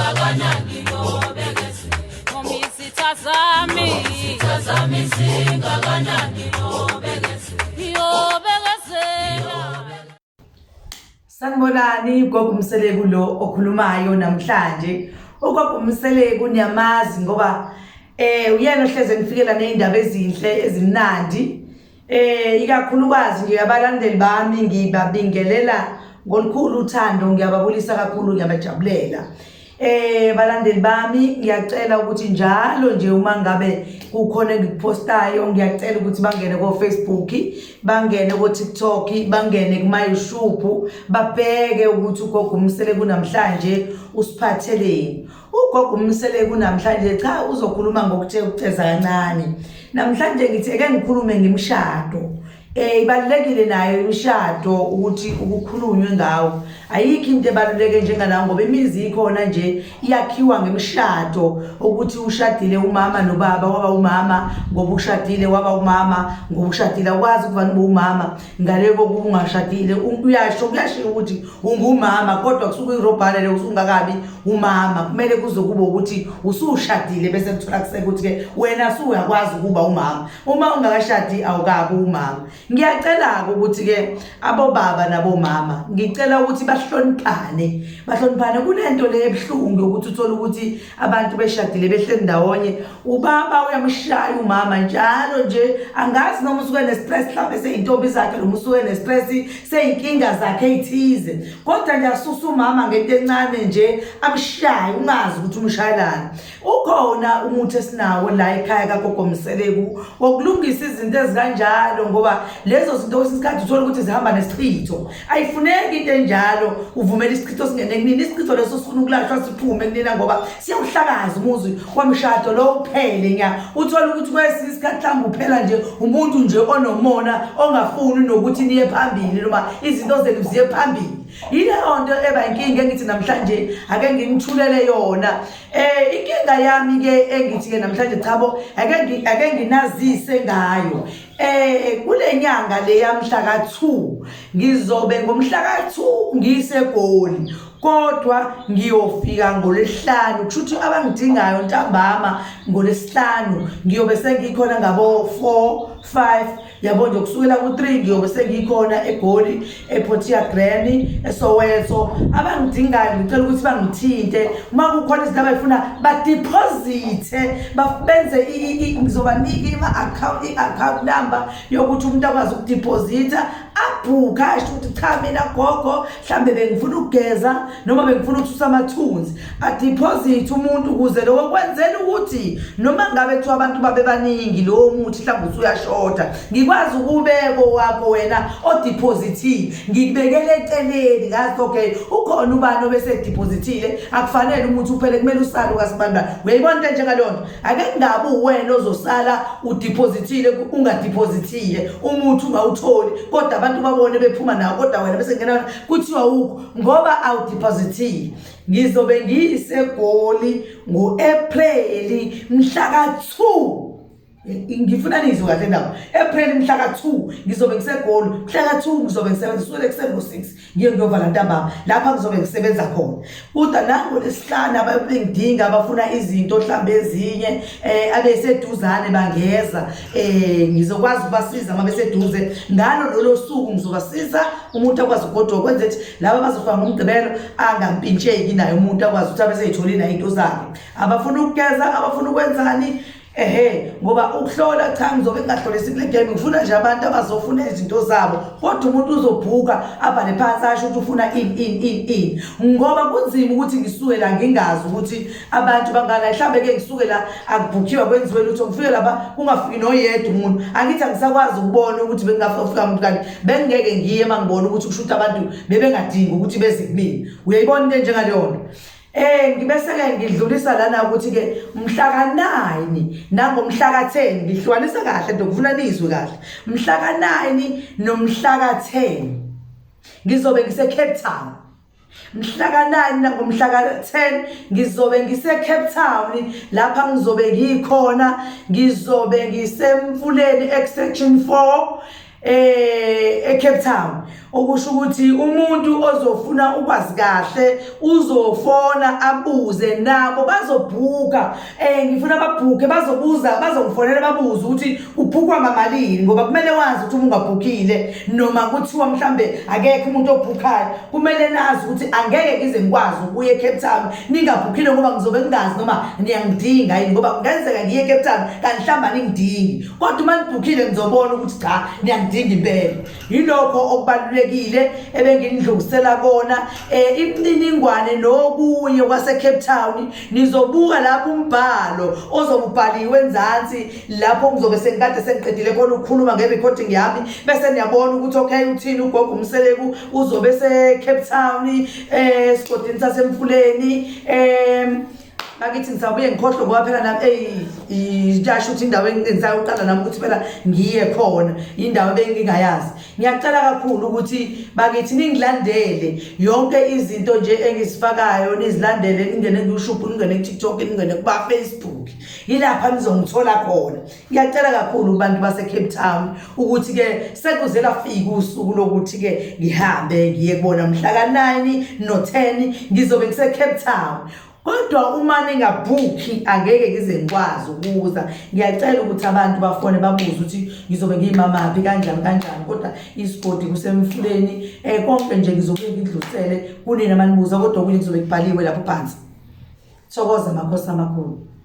Singakanani nobekezela. Noma izitha zami. Izitha zami singakanani nobekezela. Ngiyobekezela. Sanibonani, uGogo Mseleku lo okhulumayo namhlanje. UGogo Mseleku niyamazi ngoba uyena ohleze ngifikela nezindaba ezinhle ezimnandi. Ikakhulukazi nje abalandeli bami ngibabingelela ngolukhulu uthando, ngiyababulisa kakhulu, ngiyabajabulela. Balandeli bami, ngiyacela ukuthi njalo nje uma ngabe kukhona engikupostayo, ngiyacela ukuthi bangene ko Facebook, bangene ko TikTok, bangene kuma YouTube, babheke ukuthi uGogo Mseleku namhlanje usiphatheleni. UGogo Mseleku namhlanje cha uzokhuluma ngokuthe ukuceza kancane. Namhlanje ngithi eke ngikhulume ngemishado. Ibalulekile nayo imishado ukuthi ukukhulunywe ngawo. Ayikho into ebaluleke njengalawo ngoba imizi ikhona nje iyakhiwa ngemishado, ukuthi ushadile umama nobaba, waba umama ngoba ushadile, waba umama ngoba ushadile. Awukwazi ukuvana ube umama ngale kokuba ungashadile. Uyasho, kuyashiwo ukuthi ungumama kodwa kusuke uyirobhane leyo, usungakabi umama. Kumele kuze kube ukuthi usushadile bese kuthola kuseka ukuthi-ke wena suyakwazi ukuba umama. Uma ungakashadi awukabi umama. Ngiyacela-ke ukuthi-ke abobaba nabomama, ngicela ukuthi bahloniphane, bahloniphane. Kunento le ebuhlungu yokuthi uthole ukuthi abantu beshadile behleli ndawonye, ubaba uyamshaya umama njalo nje. Angazi noma usuke ne-stress mhlawumbe seyintombi zakhe, noma usuke ne-stress seyinkinga zakhe ey'thize, kodwa nje asusa umama ngento encane nje amshaye, ungazi ukuthi umshayelani. Ukhona umuthi esinawo la ekhaya kaGogo Mseleku wokulungisa izinto ezikanjalo, ngoba lezo zinto kwesinye isikhathi uthola ukuthi zihamba nesichitho. Ayifuneki into enjalo, uvumela isichitho singene kunina. Isichitho leso sifuna ukulashwa siphume kunina ngoba siyawuhlakaza umuzi kwamshado lo uphele nya. Uthola ukuthi kwesinye isikhathi mhlawumbe uphela nje umuntu nje onomona, ongafuni nokuthi niye phambili noma izinto zenu ziye phambili. Yileyo nto eba inkinga engithi namhlanje ake nginithulele yona. Inkinga yami ke engithi ke namhlanje chabo ake nginazise ngayo. Kule nyanga le yamhla ka-2, ngizobe ngomhla ka-2 ngiseGoli, kodwa ngiyofika ngoLwesihlanu. Kusho ukuthi abangidingayo ntambama ngoLwesihlanu ngiyobe sengikhona ngabo 4 5, yabo nje kusukela ku-3 ngiyobe sengikhona eGoli, ePortia Granny, eSoweto. Abangidingayo ngicela ukuthi bangithinte uma kukhona izinto abayifuna, badeposite, benze ngizobanika i-account number yokuthi umuntu akwazi ukudeposita, abhukha, asho ukuthi cha mina gogo mhlambe bengifuna ukugeza noma bengifuna ukususa amathunzi, adeposit umuntu ukuze lokho kwenzela ukuthi noma ngabe kuthiwa abantu babe baningi, lowo muthi mhlawumbe usuyashoda, ngikwazi ukubeko wakho wena odepositile, ngikubekele eceleni, ngazi okay ukhona ubani obese depositile, akufanele umuthi uphele, kumele usale ukasibandana. Uyayibona into enjengaleyo nto? Ake kungabi uwena ozosala udepositile, ungadepositile, umuthi ungawutholi, kodwa abantu babone bephuma nawo, kodwa wena bese ngena kuthiwa ukho ngoba awudepositile. Ngizobe ngiyiseGoli ngo-April mhla ka-2. Ngifuna nizwe kahle ndaba. April mhla ka-2 ngizobe ngiseGoli. Mhla ka-2 ngizobe ngisebenza kusukela ekuseni ngo-6 ngiye ngiyovala ntambama lapha ngizobe ngisebenza khona. Kodwa nangolwesihlanu ababengidinga, abafuna izinto mhlawumbe ezinye, abeseduzane bangeza, ngizokwazi ukubasiza uma beseduze ngalo lolo suku. Ngizobasiza umuntu akwazi ukugoduka, kwenze ukuthi laba abazofika ngoMgqibelo angampintsheki naye, umuntu akwazi ukuthi abe seyitholile naye into zakhe, abafuna ukugeza, abafuna ukwenzani. Ehe, ngoba ukuhlola cha ngizobe ngingahlolisi kule game, ngifuna nje abantu abazofuna izinto zabo, kodwa umuntu uzobhuka abhale phansi asho ukuthi ufuna ini ini ini ini, ngoba kunzima ukuthi ngisuke la ngingazi ukuthi abantu bangana. Mhlawumbe ke ngisuke la akubhukhiwa, kwenziwe lutho, ngifike lapha kungafiki noyedwa umuntu. Angithi angisakwazi ukubona ukuthi bekungafika umuntu, kanti bengingeke ngiye uma ngibona ukuthi kusho ukuthi abantu bebengadingi ukuthi beze kumina. Uyayibona into enjengaleyo nto? Ngibese ke ngidlulisa lana ukuthi ke mhla ka9 nangomhla ka10, ngihlukanisa kahle nto, ngifuna nizwe kahle. Mhla ka9 nomhla ka10 ngizobe ngise Cape Town. Mhla ka9 nangomhla ka10 ngizobe ngise Cape Town. Lapha ngizobe ngikhona, ngizobe ngisemfuleni extension 4 eCape Town. Okusho ukuthi umuntu ozofuna ukwazi kahle uzofona abuze nabo bazobhuka eh ngifuna babhuke bazobuza bazongifonela babuze ukuthi ubhukwa ngamalini ngoba kumele wazi ukuthi uma ungabhukile noma kuthiwa mhlambe akekho umuntu obhukhayo kumele nazi ukuthi angeke ngize ngikwazi ukuya eCape Town ningabhukhile ngoba ngizobe ngingazi noma niyangidinga yini ngoba kungenzeka ngiye eCape Town kanti mhlawumbe aningidingi kodwa uma nibhukhile ngizobona ukuthi cha niyangidinga impela. Yilokho okubalulekile ebenginidlulisela kona eh imininingwane nokunye kwase Cape Town nizobuka lapho umbhalo ozobe ubhaliwe enzansi lapho ngizobe sengikade sengiqedile khona ukukhuluma nge-recording yami bese niyabona ukuthi okay uthini ugogo uMseleku uzobe se Cape Town eh esigodini sasemfuleni eh Bakithi ngisabuye ngikhohlwe ngoba phela nami eyi yasho ukuthi indawo engisayoqala nami ukuthi phela ngiye khona indawo ebengingayazi. Ngiyacela kakhulu ukuthi bakithi ningilandele yonke izinto nje engizifakayo nizilandele ningene ku-YouTube ningene ku-TikTok ningene kuba-Facebook. Yilapha nizongithola khona. Ngiyacela kakhulu kubantu base-Cape Town ukuthi-ke sekuze lafika usuku lokuthi-ke ngihambe ngiye kubona mhla ka-9 no-10 ngizobe ngise-Cape Town. Kodwa uma ningabhukhi angeke ngize ngikwazi ukuza. Ngiyacela ukuthi abantu bafone babuze ukuthi ngizobe ngiyimamaphi kanjani kanjani kodwa isigodi kusemfuleni eh konke nje ngizobuye ngidlulisele kunina manibuza kodwa okunye kuzobe kubhaliwe lapho phansi. Thokoza makhosi amakhulu.